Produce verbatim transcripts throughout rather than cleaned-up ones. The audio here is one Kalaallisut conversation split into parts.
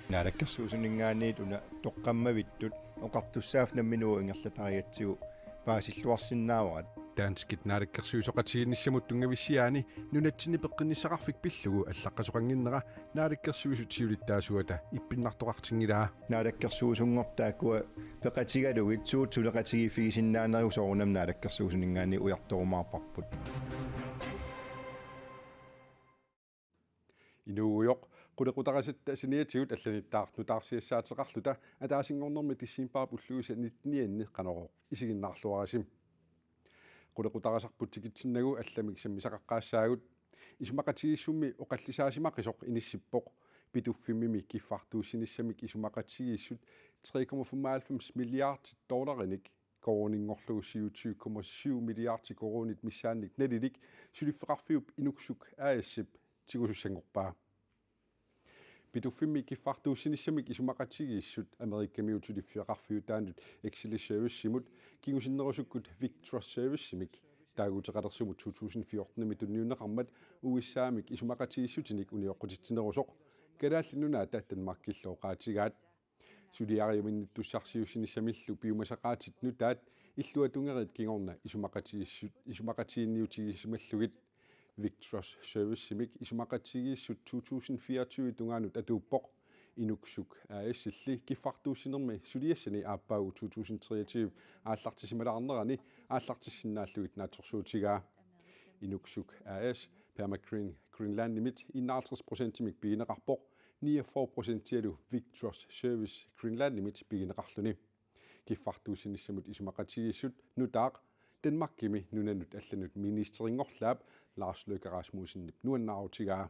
Naalakkersuisuninngaanniit una toqqammavittut oqartussaaffik nammineq ingerlatarigatsigu paasilluarsinnaavaat. Danskit naalakkersuisoqatigiinnissamut tunngavissiaani nunatsinni peqqinnissaqarfik pillugu allaqqasoqannginnera naalakkersuisut siulittaasuata ippinnartoqartinngilaa. Naalakkersuisunngortut taakkua peqatigalugit suut suleqatigiiffigisinnaanerat soorunami naalakkersuisuninngaanniit ujartorumaarparput. Inuugujoq qulequtarisatta saniatigut allanittaaq nutaarsiassaateqarluta ataasinngornermi decembarip ulluisa nittenianni Qanorooq isiginnaarluarisi. Qulequtarisarput tikitsinnagu allamik sammisaqaqqaassaagut. Isumaqatigiissummi oqallisaasimaqisoq inissippoq. Pituffimmimi kiffartuussinissamik isumaqatigiissut tre komma femoghalvfems milliardit dollarinik koruuninngorlugu syvogtyve komma syv milliardi koruunit missaannik nalilik suliffeqarfiup Inuksuk A/S-ip tigusussanngorpaa. Pituffimmi kiffartuussinissamik isumaqatigiissut Amerikamiut suliffeqarfiutaannut Exelis Servicimut kingusinnerusukkut Victrust Servicimik taaguuteqalersumut to tusind fjortenimi tunniunneqarmat U S A-mik isumaqatigiissutinik unioqqutitsinerusoq Kalaallit Nunaata Danmarkillu oqaatigaat. Suliariuminnittussarsiussinissamillu piumasaqaatit nutaat illuatungeriit kingorna isumaqatigiissut, isumaqatiginniutigisimallugit. Victrust Servicimik isumaqatigiissut to tusind fireogtyve tungaanut atuuppoq. Inuksuk A/S-illi kiffartuussinermi suliassani aappaagu to tusind treogtyve aallartisimalaarnerani aallartissinnaallugit naatsorsuutigaa. Inuksuk A/S Permagreen Greenlandimit enoghalvtreds procentimik pigineqarpoq, niogfyrre procentialu Victrust Service Greenlandimit pigineqarluni. Kiffartuussinissamut isumaqatigiissut nutaaq Danmarkimi nunanut allanut ministerinngorlaap Lars Løkke Rasmussenip nuannaarutigaa.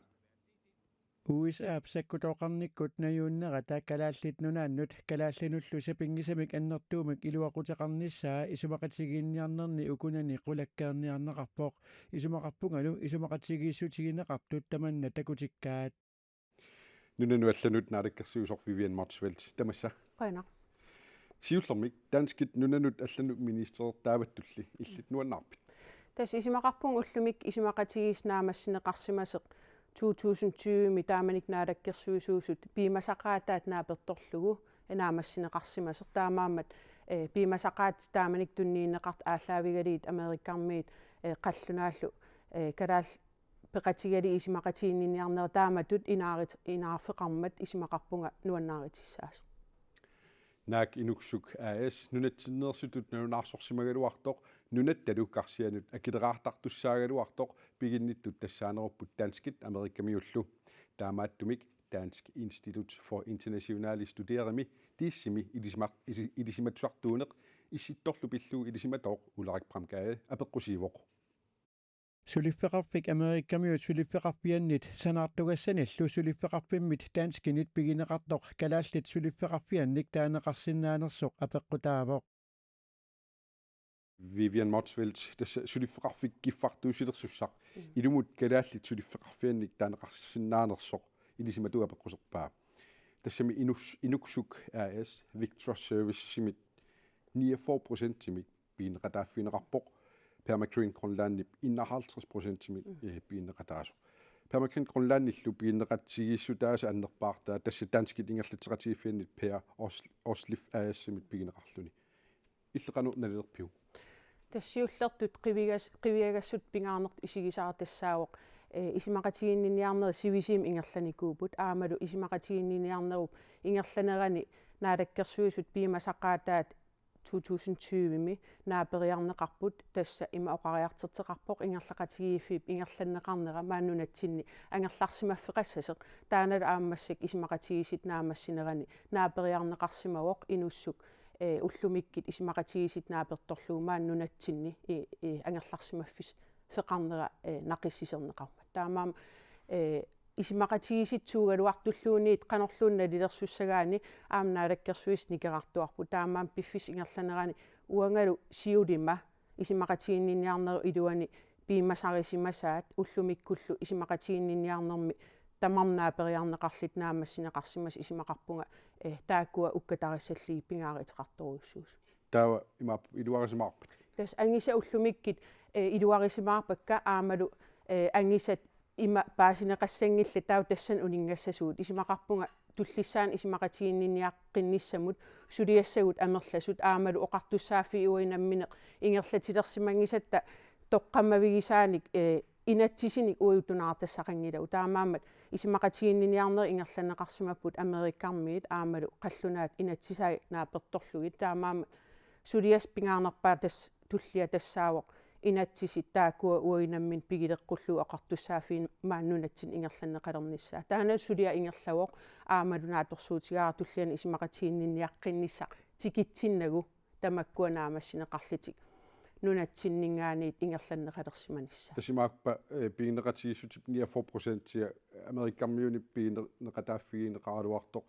U S A-p sakkutooqarnikkut najuunnerata Kalaallit Nunaannut kalaallinullu sapinngisamik annertuumik iluaquteqarnissaa isumaqatigiinniarnerni ukunani qulakkeerniarneqarpoq. Isumaqarpungalu isumaqatigiissutigineqartut tamanna takutikkaat. Nunanut allanut naalakkersuisoq Vivian Motzfeldt, tamassa. Qujanaq. Siullermik danskit nunanut allanut ministereqataavattulli illit nuannaarpit? Tassa isumaqarpunga ullumikkut isumaqatigiissut naammassineqarsimasoq to tusind tyve-mi taamanikkut naalakkersuisuusut piumasaqaataat naapertorlugu naammassineqarsimasoq. Taamaammat, eh, piumasaqaatit taamanikkut tunniunneqartut aallaavigalugit Amerikamiut, eh, qallunaallu, eh, kalaallit peqatigalugit isumaqatigiinniarnerat taamatut inaarit-, inaarfeqarmat isumaqarpunga nuannaaritissaasoq. Naak Inuksuk A/S nunatsinneersutut nalunaarsorsimagaluartoq, nunattalu karsianut akileraartartussaagaluartoq, piginnittut tassaanerupput danskit Amerikamiullu. Taamaattumik Dansk Institut for Internationale Studerimi, DIIS-imi ilisimat-, isi-, ilisimatusartuuneq issittorlu pillugu ilisimatooq Ulrik Bramgade apeqqusiivoq. Suliffeqarfik Amerikamiut suliffeqarfiannit sanaartugassanillu suliffeqarfimmit danskinit pigineqartoq kalaallit suliffeqarfiannik taaneqarsinnaanersoq apeqqutaavoq. Vivian Motzfeldt, tassa suliffeqarfik kiffartuussilersussaq. Mm. Ilumut kalaallit suliffeqarfiannik taaneqarsinnaanersoq ilisimatuup apeqquserpaa. Tassami Inus-, Inuksuk A/S Victrust Servicimit niogfyrre procentimik pigineqataaffigineqarpoq. Permagreen Greenlandip enoghalvtreds procentimik, mm, eh, pigineqataasoq. Permagreen Greenlandillu pigineqatigiissutaasa annerpaartaa tassa danskit ingerlatseqatigiiffiannit Per Os-, Oslif A/S-imit pigineqarluni. Illit qanoq nalilerpiuk? Tassa siullertut qivigas-, qiviagassutut pingaarnertut isigisara tassaavoq, eh, isumaqatigiinniarnerit sivisuumik ingerlanikuupput, aammalu isumaqatigiinniarnerup ingerlanerani naalakkersuisut piumasaqaataat to tusind tyve-mi naaperiarneqarput, tassa ima oqariartorteqarpoq ingerlaqatigiiffiup ingerlanneqarnera maani nunatsinni angerlarsimaffeqassasoq, taannalu aamma massakkut isumaqatigiissut naammassinerani naaperiarneqarsimavoq Inussuk, eh, ullumikkut isumaqatigiissut naapertorlugu maani nunatsinni i-, i-, angerlarsimaffis-, -feqarnera, eh, naqissiserneqarmat. Taamaammat, eh, isumaqatigiissutsuugaluartulluunniit qanorluunniit nalilersussagaanni aamma Naalakkersuisut nikerartuarput. Taamaammat piffissap ingerlanerani uangalu siulima isumaqatigiinniarnerup iluani piumasarisimasaat ullumikkullu isumaqatigiinniarnermi tamarmik naaperiarneqarlutik naammassineqarsimasut isumaqarpunga, eh, taakkua ukkatarissallugu pingaaruteqartorujussuusut. Taava imaappoq iluarisimaarpat? Tassa angisat ullumikkut, eh, iluarisimaarpakka aammalu, eh, angisat ima paasineqassanngillat taava tassani uninngassasugut. Isumaqarpunga tullissaani isumaqatigiinniaqqinnissamut suliassagut amerlasut aammalu oqartussaaffiit uagut nammineq ingerlatilersimanngisatta toqqammavigisaanik, eh, inatsisinik uagut tunaartassaqanngilagut. Taamaammat isumaqatigiinniniarnerit ingerlanneqarsimapput Amerikkarmiit aammalu qallunaat inatsisai naapertorlugit. Taamaammat suliassaq pingaarnerpaaq tassa tullia tassaavoq inatsisit taakkua uagut nammineq pigileqqullugu oqartussaaffiit maani nunatsinni ingerlanneqalernissaat. Taanna suliaq ingerlavoq aammalu naatsorsuutigaara tulliani isumaqatigiinniniaqqinnissaq tikitsinnagu tamakkua naammassineqarlutik nunatsinninngaanniit ingerlanneqalersimanissaat. Tassa imaappa, eh, piginneqatigiissutip niogfyrre procentia Amerikkarmiunit piginneqataaffigineqaraluartoq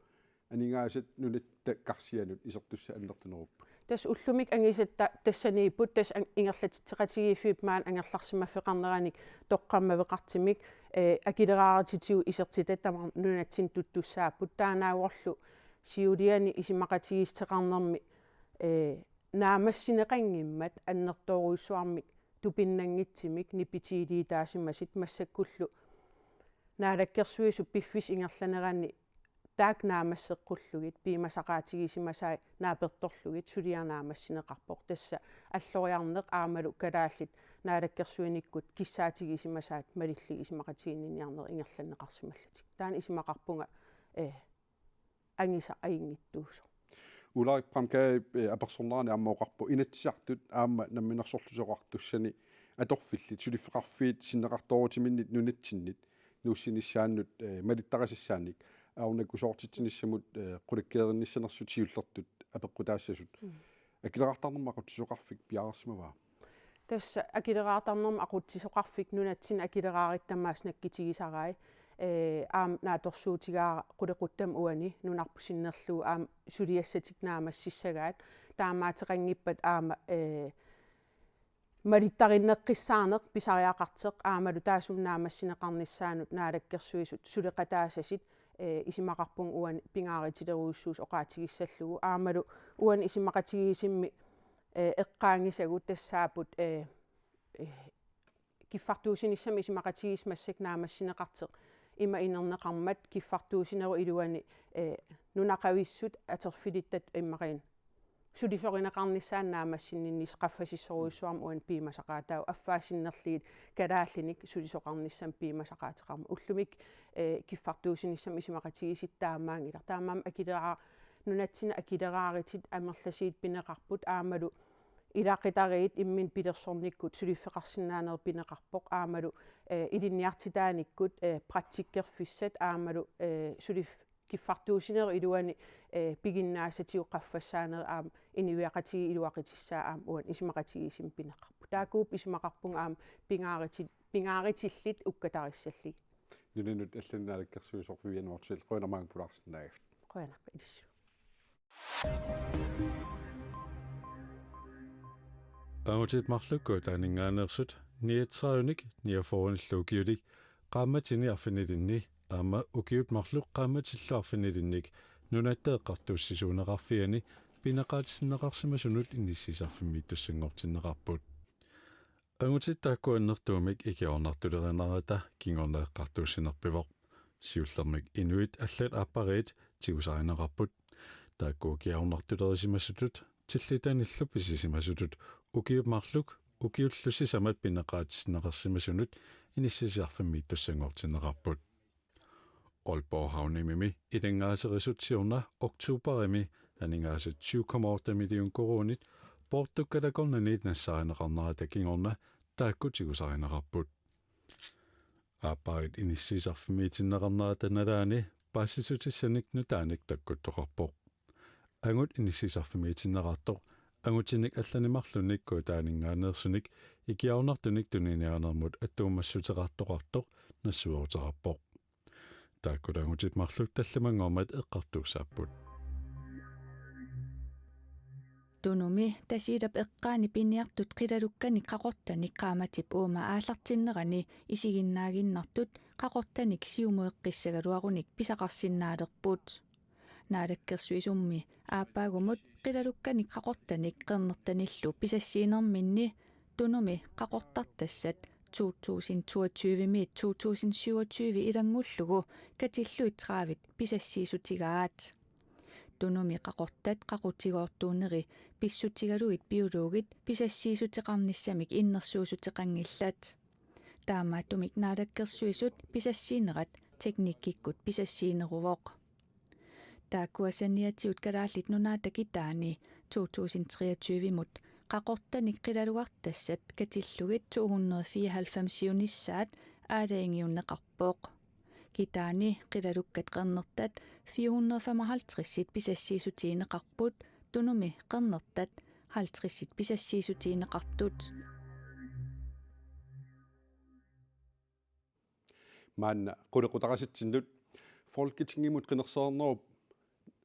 aningaasat nunatta karsianut isertussat annertunerupput. Tassa ullumikkut angisatta tassaniipput, tassa an-, ingerlatitseqatigiiffiup maani angerlarsimaffeqarneranik toqqammaveqartumik, eh, akileraarutit isertitat tamarmik nunatsinni tuttussaapput. Taannaavorlu siuliani isumaqatigiissuteqarnermi, eh, naammassineqanngimmat annertoorujussuarmik tupinnanngitsumik nipitiiliutaasimasut massakkullu Naalakkersuisut piffissap ingerlanerani taakku naammasseqqullugit piumasaqaatigisimasai naapertorlugit suliaq naammassineqarpoq. Tassa alloriarneq aammalu kalaallit naalakkersuinikkut kissaatigisimasaat malillugit isumaqatigiinniniarnerit ingerlanneqarsimallutik. Taanna isumaqarpunga, eh, angisaq ajunngitsuusoq. Ulrik Bramgade, eh, apersornerani aamma oqarpoq Inatsisartut aamma Namminersorlutik Oqartussani atorfillit suliffeqarfiit sinneqartoorutiminnit nunatsinnit nuussinissaannut, eh, malittarisassaanik ajornakusoortitsinissamut, eh, qulakkeerinnissanersut siullertut apeqqutaassasut. Mm. Akileraartarnermut aqutsisoqarfik piareersimavaa? Tassa akileraartarnermut aqutsisoqarfik nunatsinni akileraarutta tamaasa nakkutigisarai, eh, aamma naatsorsuutigaara qulequttami uani nunarput sinnerlugu aamma suliassatik naammassissagaat, taamaattoqanngippat aamma, eh, malittarinneqqissaarneq pisariaqartoq aammalu taassuma naammassineqarnissaanut Naalakkersuisut suleqataasasut, eh, isumaqarpunga uani pingaarutilerujussuusoq oqaatigissallugu aammalu uani isumaqatigiissummi, eh, eqqaagisagut tassaapput, eh, eh, kiffartuussinissamut isumaqatigiissut massakkut naammassineqartoq ima inerneqarmat kiffartuussinerup iluani, eh, nunaqavissut atorfilittat immaqa sulisorineqarnissaannut naammassinninnissaq qaffasissorujussuarmik uani piumasaqaataavoq, affaa sinnerlugit kalaallinik sulisoqarnissamut piumasaqaateqarmat. Ullumikkut, eh, kiffartuussinissamut isumaqatigiissut taamaanngilaq. Taamaammat akileraar-, nunatsinni akileraarutit amerlasuut pineqarput aammalu ilaqutariit imminnut pilersornikkut suliffeqarsinnaaneq pineqarpoq aammalu, eh, ilinniartitaanikkut, eh, praktikkerfissat aammalu, eh, sulif-, kiffartuussinerup iluani, eh, piginnaasatigut qaffassaanerit aamma inuiaqatigiit iluaqutissaat aamma uani isumaqatigiissummi pineqarput. Taakkuupput isumaqarpunga aamma pingaaruti-, pingaarutillit ukkatarissallugit. Nunanut allanut naalakkersuisoq Vivian Motzfeldt, qujanaq maanga pulaarsinnaagavit. Qujanaq ilissi. Angutit marluk Kujataaninngaanneersut niogtredivenik niogfyrrenillu ukiulik qaammatini arfinilinni aamma ukiut marluk qaammatillu arfinilinnik Nunatta Eqqartuussisuuneqarfiani pineqaatissinneqarsimasunut inissiisarfimmiittussanngortinneqarput. Angutit taakku annertuumik ikiornartulerinerata kingorna eqqartuussinerpivoq. Siullermik inuit allat aappariit tigusarineqarput. Taakku ikiornartulerisimasutut tillitanillu pisisimasutut ukiut marluk ukiullu sisamat pineqaatissinneqarsimasunut inissiisarfimmiittussanngortinneqarput. Aalborg Havnemimi ilanngaaserisut siorna oktoberimi aningaasat syv komma otte million koruunit poortukkalakornaniit nassaarineqarnerata kingorna taakku tigusarineqarput. Aappariit inissiisarfimmiitinneqarnerata nalaani paasissutissanik nutaanik takkuttoqarpoq. Angut inissiisarfimmiitinneqartoq angutinik allanik marlunnik Kujataaninngaanneersunik ikiornartunik tuniniaanermut attuumassuteqartoqartoq nassueruteqarpoq. Taakkulu angutit marluk tallimanngormat eqqartuussaapput. Tunumi Tasiilap eqqaani piniartut qilalukkanik qaqortanik qaammatip uuma aallartinnerani isiginnaaginnartut qaqortanik siumueqqissagaluarunik pisaqarsinnaalerput. Naalakkersuisummi aappaagumut qilalukkanik qaqortanik qernertanillu pisassiinerminni Tunumi qaqortartassat to tusind toogtyve-miit to tusind syvogtyve ilanngullugu katillugit tredive pisassiissutigaat. Tunumi qaqortat qaqutigoortuuneri pissutigalugit biologit pisassiissuteqarnissamik innersuussuteqanngillat. Taamaattumik Naalakkersuisut pisassiinerat teknikkikkut pisassiineruvoq. Taakkua saniatigut Kalaallit Nunaata kitaani to tusind treogtyve-mut qaqortanik qilalugartassat katillugit to hundrede fireoghalvfemsiunissaat aalajangiunneqarpoq. Kitaani qilalukkat qernertat fire hundrede femoghalvtreds pisassiissutigineqarput, Tunumi qernertat halvtreds pisassiissutigineqartut. Maanna qulequtaqasitsinnut. Folketingimut qinersereernerup,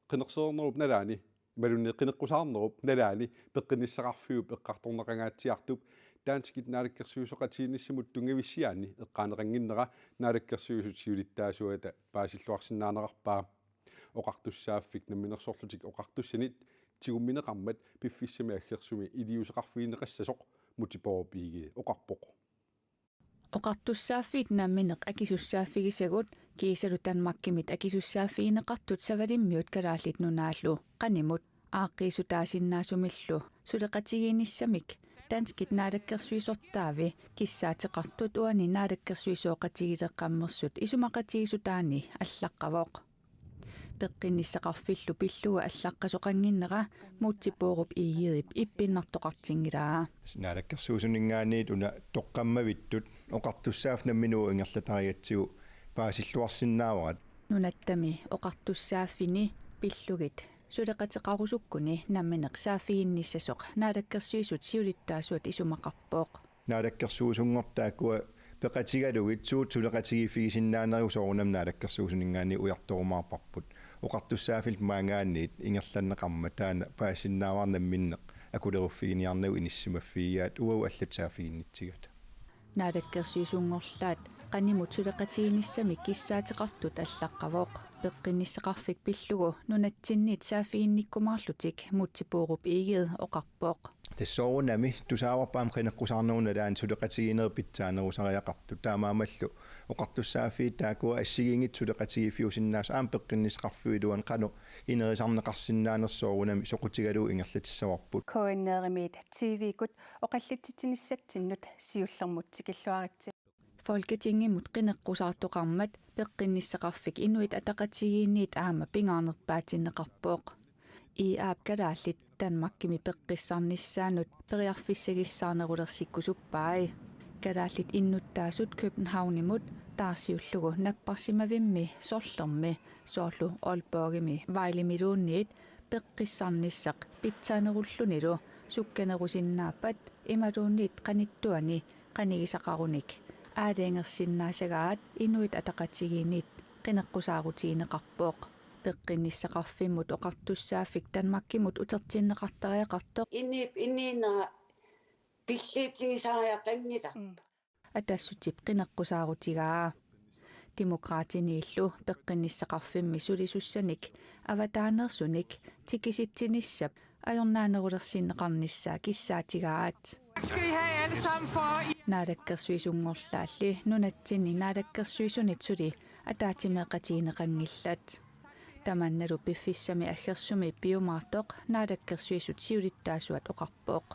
qinersereernerup nalaani, imaluunniit qineqqusaarnerup nalaani peqqinnissaqarfiup eqqartorneqangaatsiartup danskit naalakkersuisooqatigiinnissamut tunngavissiaanni eqqaaneqannginnera Naalakkersuisut siulittaasuata paasilluarsinnaanerarpaa. Oqartussaaffik Namminersorlutik Oqartussanit tigummineqarmat piffissami aggersumi iliuuseqarfigineqassasoq Múte Bourup Egede oqarpoq. Oqartussaaffiit namminneq akisussaaffigisagut kiisalu Danmarkimit akisussaaffigineqartut Savalimmiut Kalaallit Nunaallu qanimut aaqqiissutaasinnaasumillu suleqatigiinnissamik danskit naalakkersuisortaavi kissaateqartut uani naalakkersuisooqatigileqqammersut isumaqatigiissutaani allaqqavoq. Peqqinnissaqarfillu pillugu allaqqasoqannginnera Múte Bourup Egedep ippinnartoqartinngilaa. Naalakkersuisuninngaanniit una toqqammavittut oqartussaaffik nammineq ingerlatarigatsigu paasilluarsinnaavaat. Nunattami oqartussaaffini pillugit suleqateqarusukkuni nammineq saaffiginnissasoq Naalakkersuisut siulittaasuat isumaqarpoq. Naalakkersuisunngortut taakkua peqatigalugit suut suleqatigiiffigisinnaanerigut soorunami naalakkersuisuninngaanniit ujartorumaarparput. Oqartussaaffillu maanngaanniit ingerlanneqarmat taanna paasisinnaavara namminneq akuleruffiginiarnagu inissisimaffigigaat uagut allat saaffiginnitsigatta. Naalakkersuisunngorlaat qanimut suleqatigiinnissamik kissaateqartut allaqqavoq. Peqqinnissaqarfik pillugu nunatsinniit saaffiginnikkumaarlutik Múte Bourup Egede oqarpoq. Tassa soorunami tusaavarput aamma qineqqusaarnerup nalaani suleqatigiinnerit pitsaanerusariaqartut. Taamaammallu oqartussaaffiit taakkua assigiinngitsut suleqatigiiffiusinnaasut aamma peqqinnissaqarfiup iluani qanoq inerisarneqarsinnaanersoq soorunami soqutigalugu ingerlatissavarput. K N R-imiit T V-kkut oqallitsitsinissatsinnut siullermut tikilluaritsi. Folketingimut qineqqusaartoqarmat peqqinnissaqarfik Inuit Ataqatigiinniit aamma pingaarnerpaatinneqarpoq. IA-p kalaallit Danmarkimi peqqissarnissaannut periarfissagissaarnerulersikkusuppai. Kalaallit innuttaasut Københavnimut taarsiullugu napparsimavimmi sorlermi, soorlu Aalborgimi Vejlemiluunniit, peqqissarnissaq pitsaanerullunilu sukkanerusinnaappat imaluunniit qanittuani qanigisaqarunik aalajangersinnaasagaat Inuit Ataqatigiinniit qineqqusaarutigineqarpoq. Peqqinnissaqarfimmut oqartussaaffik Danmarkimut utertinneqartariaqartoq. Inip iniina pilliitigisariaqanngilaq. Mm. Atassutip qineqqusaarutigaa. Demokraatiniillu peqqinnissaqarfimmi sulisussanik avataaneersunik tikisitsinissap ajornaanerulersinneqarnissaa kissaatigaat. Tak skal I have alle sammen for, at I Naalakkersuisunngorlaalli nunatsinni naalakkersuisunit suli ataatsimeeqatigineqanngillat. Tamannalu piffissami aggersumi piumaartoq Naalakkersuisut siulittaasuat oqarpoq.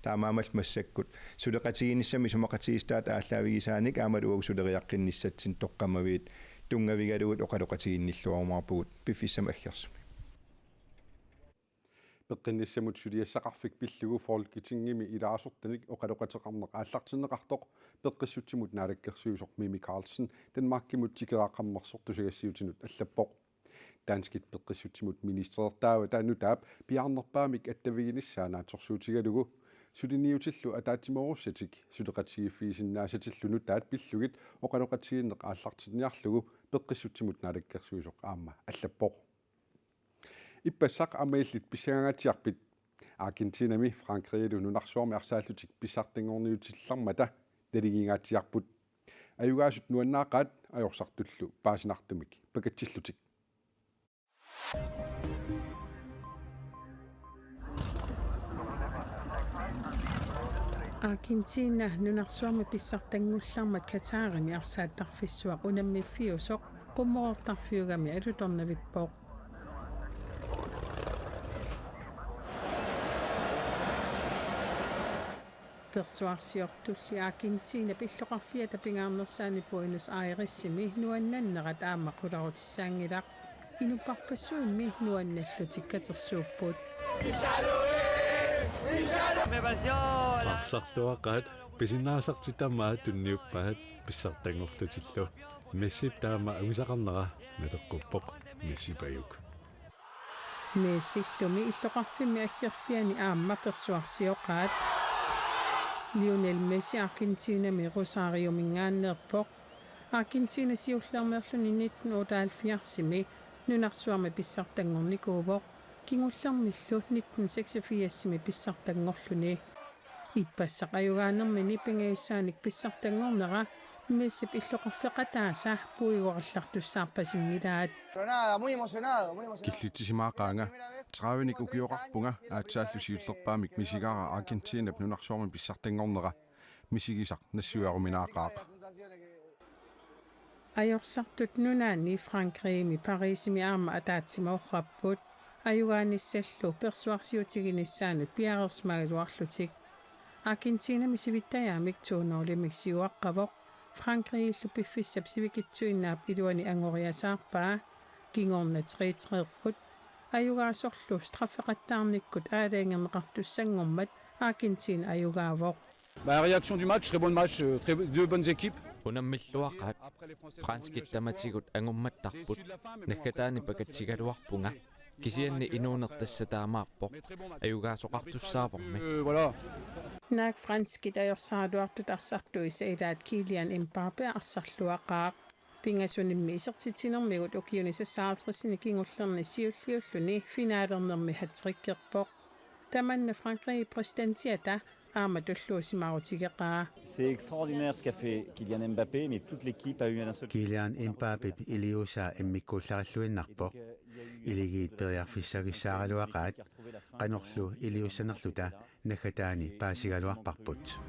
Taamaammallu massakkut suleqatigiinnissamik isumaqatigiissutaata aallaavigisaanik aammalu uagut suleriaqqinnissatsinnut toqqammaviit tunngavigalugit oqaloqatiginnilluarumaarpugut piffissami aggersumi. Peqqinnissamut suliassaqarfik pillugu Folketingimi ilaasortanik oqaloqateqarneq aallartinneqartoq peqqissutsimut naalakkersuisoq Mimi Karlsen Danmarkimut Tikeraqqammersortusagassiutinut allappoq. Danskit peqqissutsimut ministerertaavata nutaap piaarnerpaamik attaviginissaa naatsorsuutigalugu suliniutillu ataatsimoorussatik suleqatigiiffigisinnaassatillu nutaat pillugit oqaloqatigiinneq aallartinniarlugu peqqissutsimut naalakkersuisoq aamma allappoq. Ippassaq aamma illit pissangaangaatsiarpit? Argentinami Frankrigillu nunarsuarmi arsaallutik pissartanngorniutillarmata naligiingaatsiarput. Ajugaasut nuannaaqaat ajorsartullu paasinartumik pakatsillutik. Argentina nunarsuarmi pissartanngullarmat Qatarimi arsaattarfissuaq unammiffiusoq qummoroortarfiugami alutornavippoq. Persuarsiortulli Argentinap illoqarfiata pingaarnersaani Buenos Airesimi nuannannerat aamma qularutissaanngilaq. Inuppassuimmi nuannallutik katersuupput. Arsartuaqaat pisinnaasartut tamaat tunniuppaat pissartanngorlutillu. Messip taama avisaqarnera naleqquppoq, Messipajuk. Messillumi illoqarfimmi aggerfiani aamma persuarsioqaat. Lionel Messi Argentinami Rosariominngaanneerpoq. Argentina siullermeerluni nitten otteoghalvfjerdsimi nunarsuarmi pissartanngornikuuvoq, kingullermillu nitten seksogfirsimi pissartanngorluni. Ippassaq ajugaanermini pingajussaanik pissartanngornera Messip illoqarfeqataasa puigorallartussaarpasinngilaat. Pero nada, muy emocionado, muy emocionado. Killitsisimaqaanga, tredivenik ukioqarpunga aatsaallu siullerpaamik misigaara Argentinap nunarsuarmi pissartanngornera. Misigisaq nassuiaruminaaqaaq. Ajorsartut nunaanni Frankrigimi Parisimi aamma ataatsimoorrapput, ajugaanissallu persuarsiutiginissaanut piareersimagaluarlutik. Argentinami sivittajaamik to nulimik siuaqqavoq, Frankrigillu piffissap sivikitsuinnaap iluani angoriasaarpaa, kingorna tre tre-rput, ajugaasorlu straffeqattaarnikkut aalajangerneqartussanngormat Argentina ajugaavoq. Bah, réaction du match, très bon match, euh, très, deux bonnes équipes. Unammilluaqaat, franskit tamatigut angummattarput, naggataani pakatsigaluarpunga, kisianni inuuneq tassa taamaappoq, ajugaasoqartussaavormi. Euh, voilà. Naak franskit ajorsaraluartut arsartuisa ilaat Kylian Mbappé arsarluaqaaq. Pingasunimmi isertitsinermigut ukiuni seksoghalvtredsini kingullerni siulliulluni finalernermi hattrickerpoq. Tamanna Frankrigip præsidentiata aamma tulluusimaarutigeqaa. C'est extraordinaire ce qu'a fait Kylian Mbappé, mais toute l'équipe a eu un seul. Kylian Mbappép iliuusaa immikkuullarilluinnarpoq. Iligiit periarfissagissaaraluaqaat, qanorlu iliussanerluta naggataani paasigaluarparput.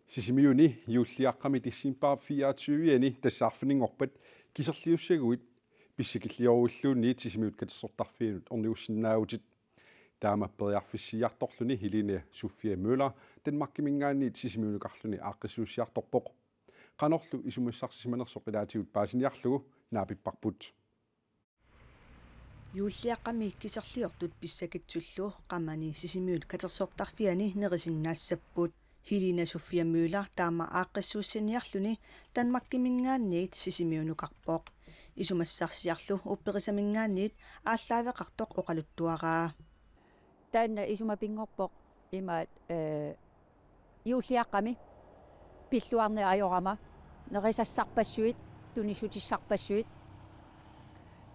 Sisimiuni juulliaqqami decembarip fireogtyve-ani tassa arfininngorpat kiserliussaguit pissakillioruilluunniit Sisimiut katersortarfianut ornigussinnaavutit. Taama periarfissiiartorluni Helene Sofia Møller Danmarkiminngaanniit Sisimiunukarluni aaqqissuussiartorpoq. Qanorlu isumassarsisimanersoq ilaatigut paasiniarlugu naapipparput. Juulliaqqami kiserliortut pissakitsullu qamani Sisimiut katersortarfiani nerisinnaassapput. Helene Sofia Møller taama aaqqissuussiniarluni Danmarkiminngaanniit Sisimiunukarpoq. Isumassarsiarlu upperisaminngaanniit aallaaveqartoq oqaluttuaraa. Taanna isumapinngorpoq imaat, eh, juulliaqqami pilluarneq ajorama nerisassarpassuit, tunissutissarpassuit.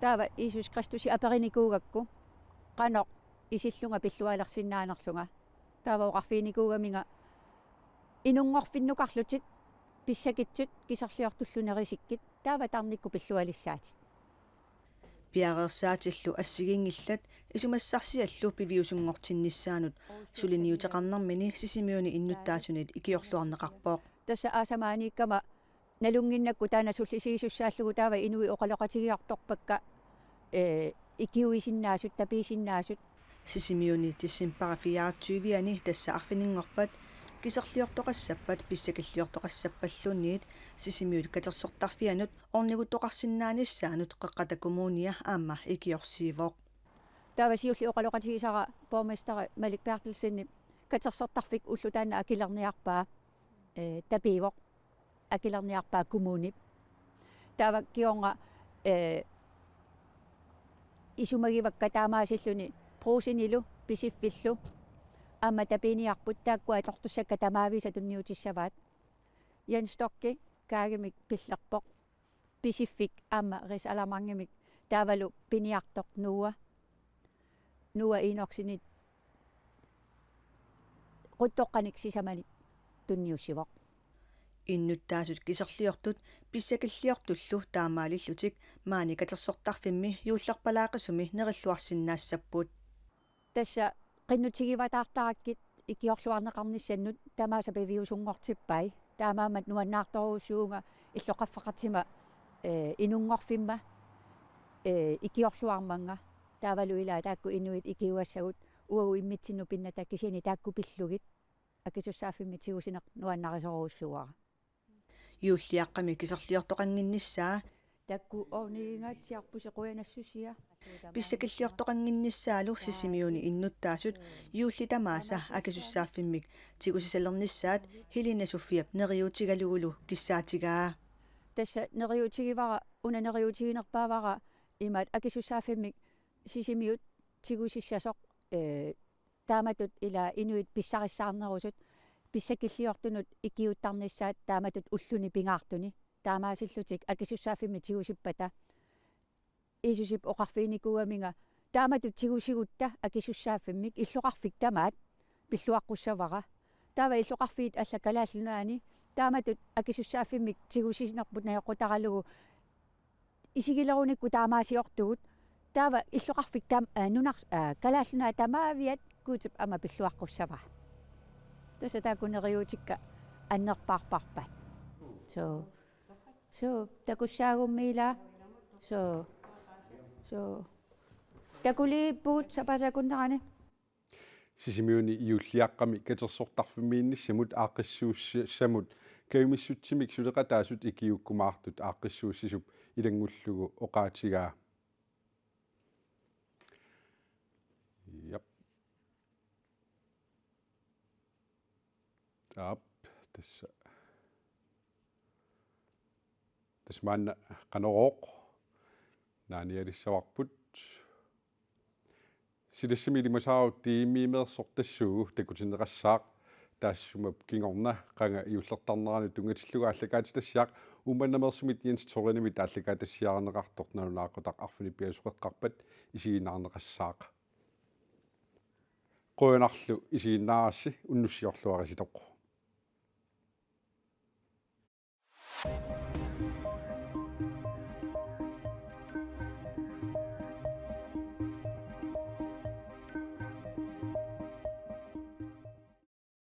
Taava Jiisusi Kristusip aperinikuugakku, qanoq isillunga pillualersinnaanerlunga. Taava oqarfiginikuugaminga inunngorfinnukarlutit pissakitsut kiserliortullu nerisikkit, taava tarnikkut pillualissaatit. Piareersaatillu assigiinngillat isumassarsiallu piviusunngortinnissaanut suliniuteqarnermini Sisimiuni innuttaasunit ikiorluarneqarpoq. Tassa aasamaaniikkama nalunnginnakku taanna sullisiisussaallugu taava inuit oqaloqatigiartorpakka, eh, ikiuisinnaasut, tapiisinnaasut. Sisimiuni decembarip fireogtyve-ani tassa arfininngorpat kiserliortoqassappat pissakilliortoqassapalluunniit Sisimiut katersortarfianut orniguttoqarsinnaanissaanut Qeqqata Kommunia aamma ikiorsiivoq. Taava siulleq oqaloqatigisara borgmesteri Malik Berthelsenip katersortarfik ulloq taanna akilerniarpaa, eh, tapiivoq, akilerniarpaa kommunip. Taava kingorna, eh, isumagivakka taamaasilluni Brugsenilu Pisiffillu aamma tapiiniarput, taakkua atortussakka tamaavisa tunniutissavaat. Jens Stocki Kaagemik pillerpoq. Pisiffik aamma risalamangimik taavalu piniartoq Noah. Noah Enoksenit quttoqqanik sisamanik tunniussivoq. Innuttaasut kiserliortut pissakilliortullu taamaalillutik maani katersortarfimmi juullerpalaaqisumi nerilluarsinnaassapput. Tassa qinnutigivataartarakkit ikiorluarneqarnissannut tamaasa piviusunngortippai. Taamaammat nuannaartorujussuuvunga illoqarfeqartima, eh, inunngorfimma, eh, ikiorluarmannga. Taavalu ilaa taakku inuit ikiugassagut uagut immitsinnut pinnata kisianni taakku pillugit akisussaaffimmik tigusineq nuannarisorujussuuara. Juulliaqqami kiserliortoqannginnissaa. Taakku orniingaatsiarpusi qujanassusia. Pissakilliortoqannginnissaalu Sisimiuni innuttaasut juulli tamaasa akisussaaffimmik tigusisalernissaat Helene Sofiap neriuutigalugulu kissaatigaa. Tassa neriuutigivara, una neriuutiginerpaavara imaat akisussaaffimmik Sisimiut tigusissasoq, eh, taamatut ilaa inuit pissarissaarnerusut pissakilliortunut ikiuuttarnissaat taamatut ulluni pingaartuni. Taamaasillutik akisussaaffimmik tigusippata Jiisusip oqarfiginikuugaminga taamatut tigusigutta akisussaaffimmik illoqarfik tamaat pilluaqqussavara. Taava illoqarfiit allat Kalaallit Nunaanni taamatut akisussaaffimmik tigusinerput najoqqutaralugu isigilerunikku taamaasiortugut. Taava illoqarfik tam-, aa, nunars-, aa, Kalaallit Nunaat tamaaviat Guutip aamma pilluaqqussavaa. Tassa taakku neriuutikka annerpaarparpaat. So. So, takussaagummi ilaa. So. So. Takuliippugut sapaatip akunnerani. Sisimiuni juulliaqqami katersortarfimmiinnissamut aaqqissuussissamut kajumissutsimik suleqataasut ikiuukkumaartut aaqqissuussisup ilanngullugu oqaatigaa. Jap. Aap, tassa. Tassa maanna Qanorooq naanialissavarput. Silassami ilimasaarut tiimiimeersortassuugu takutinneqassaaq taassuma kingorna qanga juullertarneranut tunngatillugu aallakaatitassiaq Uummannaameersumit Jens Thorenimit aallakaatissiarineqartoq nalunaaqutaq arfineq-pingasoqeqqaarpat isiginnaarneqassaaq. Qujanarlu isiginnaarassi unnussiorluarisitoq.